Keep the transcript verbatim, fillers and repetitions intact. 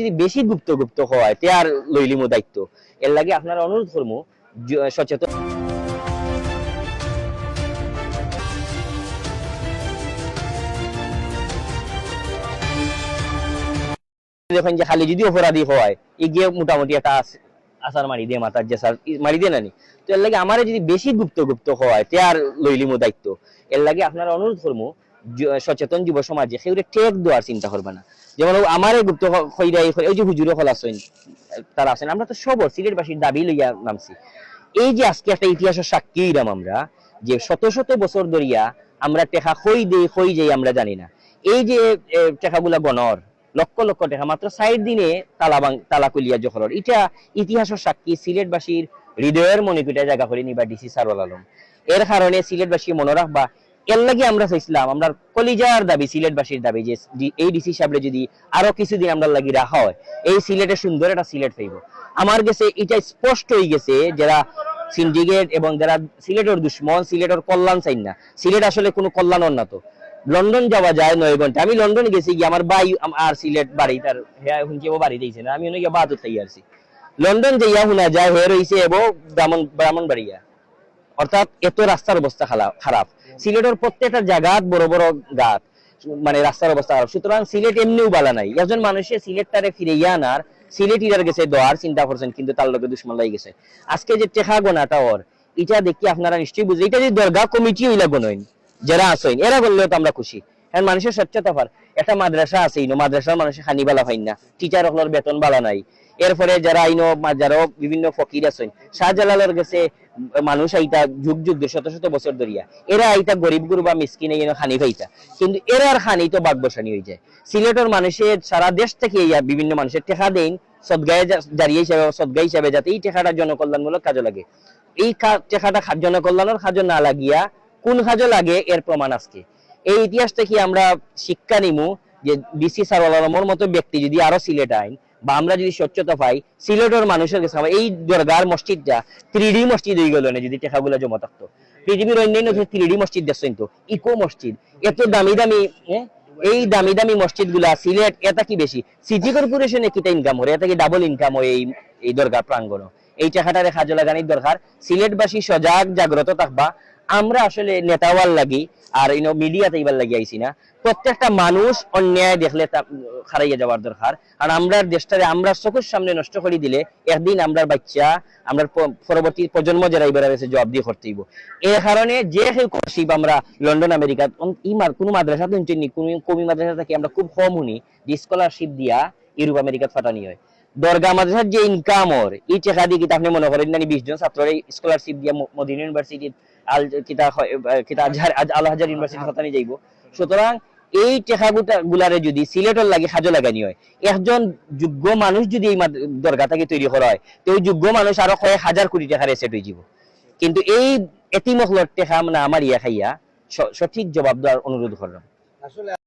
যদি বেশি গুপ্ত গুপ্ত হয়, তে আর লইলিমু দায়িত্ব। এর লাগি আপনারা অনুরোধ করমু, জ-, সচেতন। দেখইন যে খালি যদি অপরাধী হয়, ই গিয়ে মোটামুটি একটা আস-, আছাড় মারি দে মাথার, যে স্যার ই মারি দে নানি। তো এর লাগি আমারে যদি বেশি গুপ্ত গুপ্ত হয়, তে আর লইলিমু দায়িত্ব। এর লাগি আপনারা অনুরোধ করমু, য-, সচেতন যুব সমাজে কেউরে ঠেক দেওয়ার চিন্তা করবা না। যেমন ও আমারে গুপ্ত হ-, খইরাই খই-, ওই যে হুজুর অকল আছইন, তারা আছইন, আমরা তো সব সিলেটবাসীর দাবি লইয়া নামছি। এই যে আজকে একটা ইতিহাসের সাক্ষী হইলাম আমরা, যে শত শত বছর ধরিয়া আমরা টেকা কই দেই, কই যাই আমরা জানি না। এই যে, এ, টেকাগুলা গণর, লক্ষ লক্ষ টেকা মাত্র চাইর দিনে তালা ভাং-, তালা খুলিয়া জখরর। ইটা ইতিহাসের সাক্ষী, সিলেটবাসীর হৃদয়ের মণিকূটে জায়গা করে নিবা ডিসি সারওয়াল আলম। এর কারণে সিলেটবাসী মনে রাখবা, এর লাগি আমরা চাইছিলাম, আমরার কলিজার দাবি, সিলেটবাসীর দাবি যে ডি-, এই ডিসি সাহেবরে যদি আরো কিছুদিন আমরার লাগি রাখা হয়, এই সিলেটে সুন্দর একটা সিলেট পাইব। আমার গেছে এটা স্পষ্ট হয়ে গেছে, যারা সিন্ডিকেট এবং যারা সিলেটর দুশমন, সিলেটর কল্যাণ চাই না, সিলেট আসলে কোনো কল্যাণর না তো। লন্ডন যাওয়া যায় নয় ঘন্টা। আমি লন্ডন গেছি গিয়া, আমার ভাই আম-, আর সিলেট বাড়ি, তার হে হুনছি ও বাড়ি দিয়েছে না, আমি অনেক বাদ খাই আসছি। লন্ডন যাইয়া হুনা যায় হে রইছে এবো ব্রাহ্মণ, ব্রাহ্মণবাড়িয়া। অর্থাৎ এত রাস্তার অবস্থা খালা-, খারাপ। সিলেটর প্রত্যেকটা জায়গাত বড় বড় গাত, মানে রাস্তার অবস্থা খারাপ। সুতরাং সিলেট এমনিও বালা নাই। একজন মানুষে সিলেটটারে ফিরাইয়া আনার, সিলেটিরার গেছে দেওয়ার চিন্তা করছেন, কিন্তু তার লগে দুশমন লাগি গেছে। আজকে যে টেকা গনাটা ওর, এটা দেখি আপনারা নিশ্চয়ই বুঝলেন। এটা যদি দরগা কমিটি হইলা গণইন, যারা আছইন, এরা গণলেও তো আমরা খুশি। কারণ মানুষের স্বচ্ছতা পার। একটা মাদ্রাসা আছে, ইনো মাদ্রাসার মানুষে খানি বালা পাইন না, টিচার অকলর বেতন বালা নাই। এরপরে যারা ইনো মা-, যারা বিভিন্ন ফকির আছইন, শাহজালালর গেছে মানুষ আইতা যুগ যুগ ধরে, শত শত বছর ধরিয়া। এরা আইতা গরিব গুরবা মিসকিনে ইনো খানি পাইতা, কিন্তু এরার খানি তো বাক বসানি হয়ে যায়। সিলেটর মানুষে সারা দেশ থেকে ইয়া বিভিন্ন মানুষের টেকা দেইন সদগায়ে জা-, জারিয়া হিসাবে, সদগা হিসাবে, যাতে এই টেকাটা জনকল্যাণমূলক কাজে লাগে। এই কা-, টেকাটা খা-, জনকল্যাণের কাজে না লাগিয়া কোন কাজে লাগে এর প্রমাণ আজকে। এই ইতিহাস থেকে আমরা শিক্ষা নিমু যে ডিসি সারওয়াল আলমর মতো ব্যক্তি যদি আরো সিলেট আইন বা আমরা যদি স্বচ্ছতা পাই, সিলেটর মানুষের কাছে আমরা এই দরগার মসজিদটা থ্রি ডি মসজিদ হয়ে গেল না যদি টেকাগুলা জমা থাকতো। পৃথিবীর অন্যান্য দেশে থ্রি ডি মসজিদ দেখছেন তো, ইকো মসজিদ, এত দামি দামি, হ্যাঁ? এই দামি দামি মসজিদগুলা সিলেট এটা কি বেশি? সিটি কর্পোরেশনে কিতা ইনকাম করে, এটা কি ডাবল ইনকাম হয় এই, এই দরগা প্রাঙ্গণ? এই টেকাটারে কাজে লাগানির দরকার। সিলেটবাসী সজাগ জাগ্রত থাকবা। আমরা আসলে নেতা হওয়ার লাগি আর ইনো মিডিয়াত আইবার লাগি আইছি না। প্রত্যেকটা মানুষ অন্যায় দেখলে তা, উম, খাড়াইয়া যাওয়ার দরকার। আর আমরার দেশটারে আমরা চকুর সামনে নষ্ট করি দিলে একদিন আমরার বাচ্চা, আমরার প-, পরবর্তী প্রজন্ম যারা এবার আছে জবাবদিহি করতে হইব। এর কারণে যে কেউ স্কলারশিপ আমরা লন্ডন আমেরিকা, উম, ই মার-, কোনো মাদ্রাসা তো হুনছেন নি, কোনো কমি মাদ্রাসা থাকি আমরা খুব কম হুনি যে স্কলারশিপ দিয়া ইউরোপ আমেরিকাত ফাটানি হয়। দরগা মাদ্রাসার যে ইনকাম ওর, এই টেকা দিয়ে কিতা আপনি মনে করেন না বিশ জন ছাত্ররে স্কলারশিপ দিয়া ম-, মদিনা ইউনিভার্সিটির আল-, কিতা হয়, আহ, কিতা আজহার, আজ-, আল আজহার ইউনিভার্সিটি ফাটানি যাইব। সুতরাং এই টেকা গুটা-, গুলারে যদি সিলেটর লাগি কাজে লাগানি হয়, একজন যোগ্য মানুষ যদি এই মাদ-, দরগা থাকি তৈরি করা হয়, তো ওই যোগ্য মানুষ আরো কয়েক হাজার কোটি টেকার অ্যাসেট হয়ে যাব। কিন্তু এই এতিম অকলর টেকা মানে আমার ইয়া খাইয়া স-, সঠিক জবাব দেওয়ার অনুরোধ করলাম। আসলে